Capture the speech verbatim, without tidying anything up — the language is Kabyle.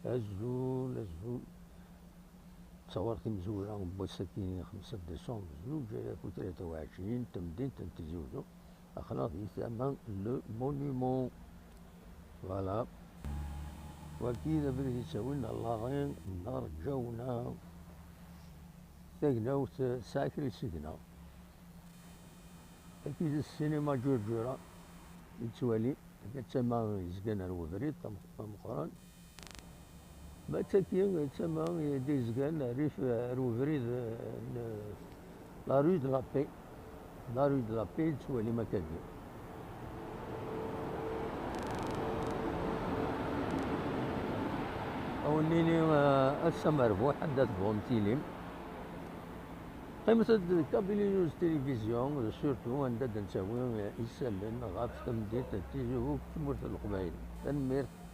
Azul, azul. Ttawer timezwura n wass-agi, xemsa décembre zuǧ alaf u tlata u ɛecrin, tamdint n Tizi Uzzu, aql-aɣ di tama n Le Monument. Voilà. Wagi d abrid yettawin ɣer Laɣi, neɣ Ǧawna, tagnawt tesɛa kra n yisigna. Wagi d ssinima Ǧurǧura, yettwali. Akka d tama yezgan ar webrid tam-, tameqqrant. Ma d tagi d tama i d-yezgan rrif ar webrid n la rue de la Paix. La rue de la Paix, tettwalim akkagi. Ad wen-nini, eh, ass amerbuḥ, anda tebɣum tilim. Qqimet-d d Kabylie News Télévision, surtout anda d-nettawi isallen ɣef temdint n Tizi Uzzu, tmurt n Leqbayel. Tanemmirt.